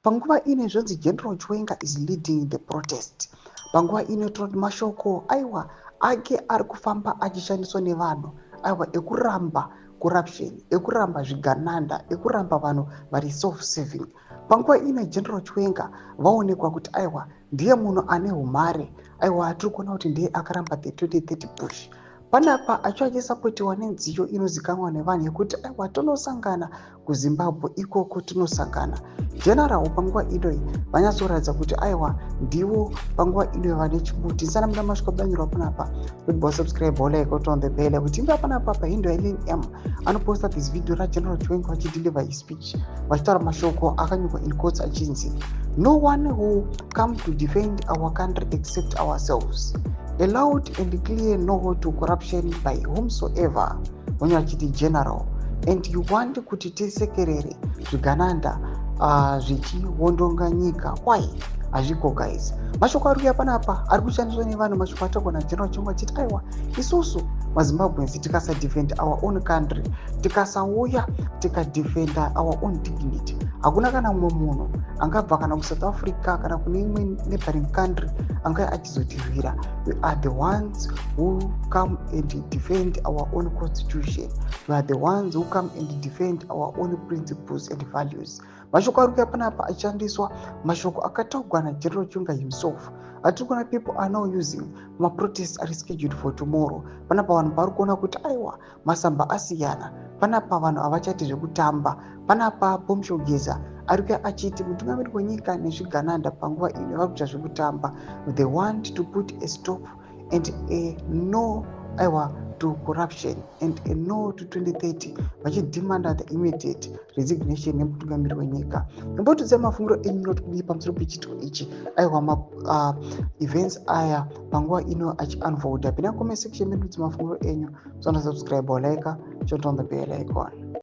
Panguva ino zvonzi General Chiwenga is leading the protest. Panguva ino tinoti mashoko aiwa ake ari kufamba achishandiswa nevanhu, aiwa, ekuramba corruption, ekuramba zvigananda, ekuramba vanhu vari self serving. Panguva ino General Chiwenga vaonekwa kuti aiwa, ndiye munhu ane umhare. Aiwa, tiri kuona kuti ndiye akaramba the 2030 push. Panapa acho achisapotiwa nenziyo inozikanwa nevanhu yekuti aiwa, tonosangana kuZimbabwe ikoko, tinosangana. General panguva inoi vanyatsoratidza kuti aiwa, ndivo panguva inoi vane chimuti. Nsana muda masvika banyorwa panapa kuti subscribe, like, on the bell kuti imba. Panapa pahindo Elin M anoposta this video raGeneral Chiwenga vachideliver speech, vachitaura mashoko akanyorwa in quotes achinzi, "No one who come to defend our country except ourselves. A loud and clear no to corruption by whomsoever." Vanyora achiti general, and you want kuti tisekerere zvigananda zvichiwondonga nyika? Why? Hazviko guys. Mashoko ari kuuya panapa ari kushandiswa nevanhu, mashoko ataurwa naGeneral Chiwenga achiti aiwa, isusu maZimbabweans tikasadefend our own country, tikasauya tikadefenda our own dignity, hakuna kana mumwe munhu angabva kana kuSouth Africa kana kune imwe neighboring country angauya achizotirwira. We are the ones who come and defend our own constitution. We are the ones who come and defend our own principles and values. Mashoko ari kuuya panapa achishandiswa mashoko akataurwa naGeneral Chiwenga himself. Atiri kuona people are now using maprotest ari scheduled for tomorrow. Panapa vanhu vari kuona kuti aiwa, masamba asiyana. Panapa vanhu havachati zvekutamba. Panapa Bombshell Geza ari kuya achiti mutungamiri wenyika nezvigananda panguva ino vari kuita zvekutamba. They want to put a stop and a no, aiwa, to corruption and a no to 2030, vachidemanda the immediate resignation yemutungamiri wenyika. Imbotiudzai mafungiro enyu, munoti kudii pamusoro pechiitiko ichi? Aiwa, maevents aya panguva ino achiunfolda, pinda comment section medu, mafungiro enyu. Musana subscribe, like, turn on the bell icon.